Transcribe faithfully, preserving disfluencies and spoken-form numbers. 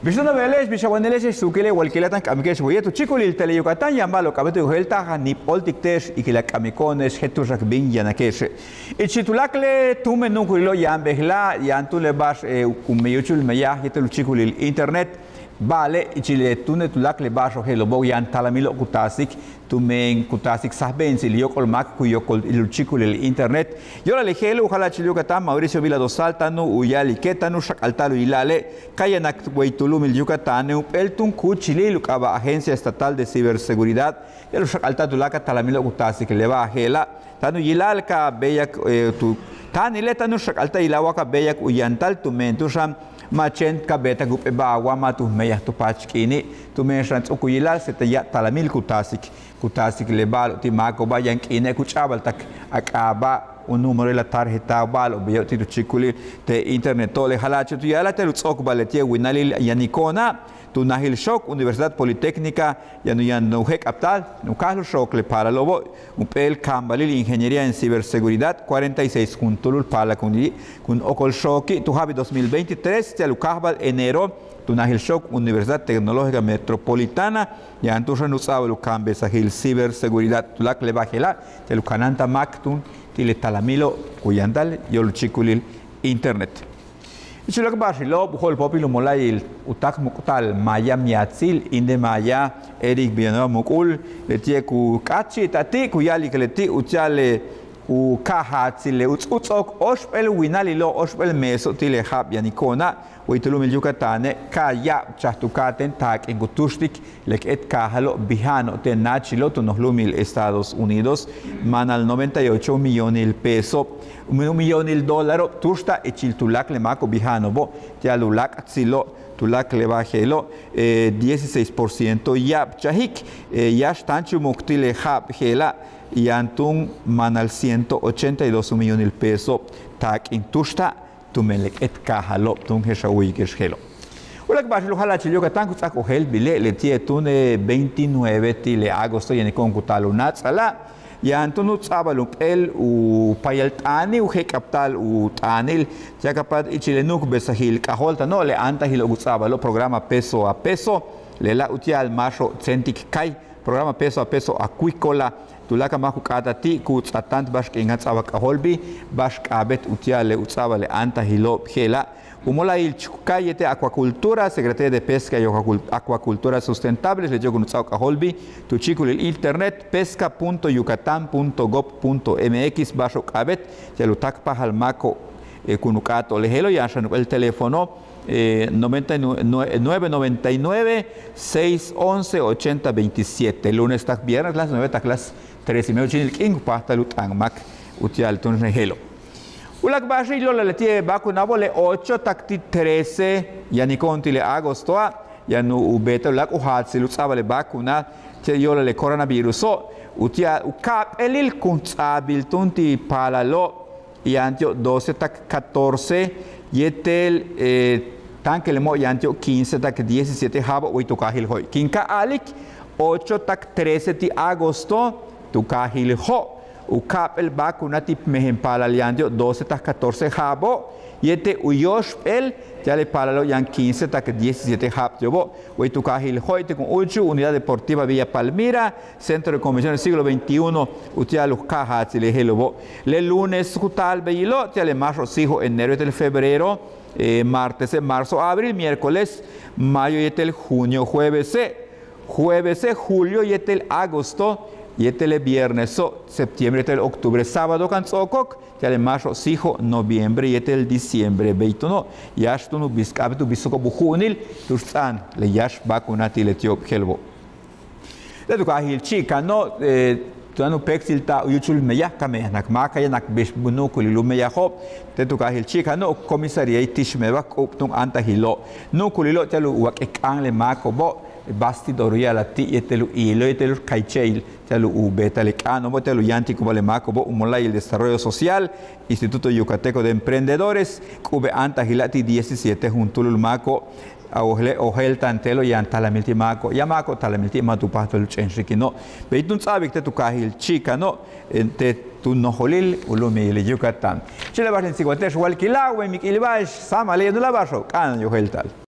Bix túun a beele'ex, bix a wanile'ex, suukile' walkila' táan k k'amike'ex waye' tu chíikulil Tele Yucatán, yaan ba'alo'ob k'a'abéet u yojéeltaj, ni'ib óoltikte'ex, ikil a k'amiko'one'ex, je'el tu'ux k bin yanake'exe'. Ichil tuláakal le tumen nu'ukulilo' yaan bejela', yaan túun le ba'ax u yúuchul meyaj yéetel u chíikulil internet. Ba'ale' ichil le túune' tuláakal le ba'axo'ob je'elo'obo' yaan talamilo'ob ku taasik, tumen ku taasik sajbe'entsil yóok'ol máak ku yokol u chíikulil internet. Yo'olal le je'elo' u jala'achil Yucatán Mauricio Vila Dosal táan u ya'alike', táan u xak'alta'al u yila'ale' ka yanak way tu lu'umil Yucatáne' jump'éel túun kúuchilil u k'aaba' Agencia Estatal de Ciberseguridad, yéetel u xak'alta'al tuláakal talamilo'ob ku taasik le ba'al je'ela'. Táan u yila'al ka béeyak tu táanile', táan u xak'alta'al yila'al wa ka béeyak u yantal tumen tu'ux xan ma' chéen ka beetak jump'éel ba'al wa ma' tu meyaj tu paach k'iini', tumen xan ts'o'ok u yila'al séetel ya'ab talamil ku taasik, ku taasik le ba'alo'ob ti' máako'oba'. Yaan k'iine' ku ch'a'abaltak a k'aaba', u número de la tarjeta, ba'alo'ob beyo' ti' tu chíikulil te' interneto'ob. Le jala'achil tu ya'alaj ti'al u ts'o'okbal leti'e' winalil yaniko'ona', tu najil xook Universidad Politécnica, yaan u yaan u je'ek'abtal u káajal u xook le paalalo'obo', jump'éel kaambalil Ingeniería en Ciberseguridad, cuarenta y seis juntúul paalal kun, kun okol xooki', tu ja'abil dos mil veintitrés ti'al u káajbal enero, tu najil xook Universidad Tecnológica Metropolitana, yaan tu'ux xan u ts'a'abal u kaambesajil ciberseguridad. Tuláakal le ba'al je'ela' ti'al u kanáanta'al máak túun ti' le talamilo' ku yantal yóol u chíikulil internet. Ich uláak' ba'axilo'ob, u jo'olpóopil u mola'ayil u táak muk'ta'al maaya miatsil, Indemayá, Eric Villanueva Mucul, leti'e' ku k'áatchi'ita'al ti', ku ya'alik leti' uti'al le u ka'ajaatsil le u ts'o', u ts'o'ok óoxp'éel winalilo', óoxp'éel meeso' ti' le ja'ab yaniko'ona', way tu lu'umil Yucatáne', ka ya'abchaj tu ka'atéen taak'in ku túuxtik le k éet kaajalo' bija'ano'ob te' náachilo' tu noj lu'umil Estados Unidos, máanal noventa y ocho milloonil peso, un millonil dólaro'ob túuxta'ab ichil tuláakal le máako'ob bija'ano'obo' ti'al u láak'tsilo'. Tuláakal le ba'al je'elo', dieciséis por ciento ya'abchajik, yáax táanchumuk ti' le ja'ab je'ela', yaan túun máanal ciento ochenta y dos millonil peso taak'in túuxta'ab tumen le k éet kaajalo'ob túun je'ex a wu'uyike'ex je'elo'. Uláak' ba'axil u jala'achil Yucatán ku ts'áaj ojéeltbile' leti'e' túune' veintinueve ti' le agosto yaniko'on ku taal u náats'ala', yaan túun u ts'a'abal jump'éel u payalt'aani', u je'ek'abta'al u t'aanil, ti'al ka páat ichil le nu'ukbesajil k'ajóolta'ano', le áantajilo'ob ku ts'a'abalo' programa Peso a Peso, lela' uti'al máaxo'ob tséentik kay, programa Peso a Peso acuícola, tuláakal máak ku k'áata'al ti' ku ts'aatáant ba'ax k'iin ka ts'a'abal k'ajóoltbil, ba'ax k'a'abéet uti'al le u ts'a'abal le áantajilo'ob je'ela'. U mola'ayil Chukay yéetel Acuacultura, Secretaría de Pesca y Acuacul-, Acuacultura Sustentables, leti'e' kun u ts'a'ab u k'ajóoltbil tu chíikulil internet, pesca punto yucatán punto gob punto mx, ba'axo'ob k'a'abéet ti'al u táakpajal máako'ob kun u k'áato'ob le je'elo'. Yaan xan jump'éel teléfono, noventa y nueve, nueve noventa y nueve, seis once, ochenta veintisiete. Lunes tak viernes las nueve tak las tres y media u chíinil k'iin ku páajtal u t'aan máak uti'al túun le je'elo'. Uláak' ba'axil yo'olal leti'e' vacunabo', le ocho tak ti' trece yaniko'on ti' le agostoa', yaan u beeta'al uláak' u jaatsil u ts'a'abal le vacuna ti' yo'olal le coronaviruso', uti'al u ka'ap'éelil kun ts'a'abil túun ti' paalalo', yaan ti'ob doce tak catorce, yéetel táankelemo' yaan ti'ob quince tak diecisiete ja'abo'. Way tu kaajil Jo'i, kin ka'a a'alik ocho tak trece ti' agosto tu kaajil Jo', u ka'ap'éel vacuna ti' mejen paalal yaan ti'ob doce tak catorce ja'abo', yéetel u yóoxp'éel ti'al le paalalo' yaan quince tak diecisiete ja'ab ti'obo'. Way tu kaajil Jo'i ti' kun úuchul Unidad Deportiva Villa Palmira, Centro de Convenciones Siglo veintiuno, uti'al u ka'ajaatsil le je'elo'obo'. Le lunes ku taal beyilo', ti'al le máaxo'ob sijo' enero yéetel febrero, martese' marzo, abril, miércoles, mayo yéetel junio, juevese', juevese', julio yéetel agosto, yéetel le vierneso', septiembre yéetel octubre, sábado kan ts'o'okok, ti'al le máaxo'ob sijo', noviembre yéetel diciembre. Bey túuno', yáax túun u bis k'a'abéet u biso'ob u ju'unil tu'ux ts'a'an le yáax vacuna ti' leti'ob je'elo'obo'. Le tu kaajil Chi'ikano', tu'ux yaan u péeksilta'al u yúuchul meyaj, ka meyajnak máak, ka yanak bix nu'ukulil u meyajo'ob. Te' tu kaajil Chi'ikano', comisaría Tixmeba k'ub túun áantajilo'. Nu'ukulilo' ti'al u wak'ik k'aan le máako'obo', bastidor u ya'ala'al ti' yéetel u iilo' yéetel u kayche'il ti'al u beeta'al le k'aano'obo', ti'al u yáantikubáaj le máako'obo'. U mola'ayil Desarrollo Social, Instituto Yucateco de Emprendedores, k'ubej áantajila' ti' diecisiete juntúulul máako', a ojéelta'an te'elo' yaan talamil ti' máako', yaan máako' talamil ti' ma' tu páajtal u ch'enxikino'. Bey túun ts'a'abik te' tu kaajil Chi'ikano', te' tu nojolil u lu'umil Yucatán. Chéen le ba'ax in tsikbalte'ex walkila', way mik'il ba'ax sáamale' yaan uláak' ba'axo'ob k'a'ana'an u yojéelta'al.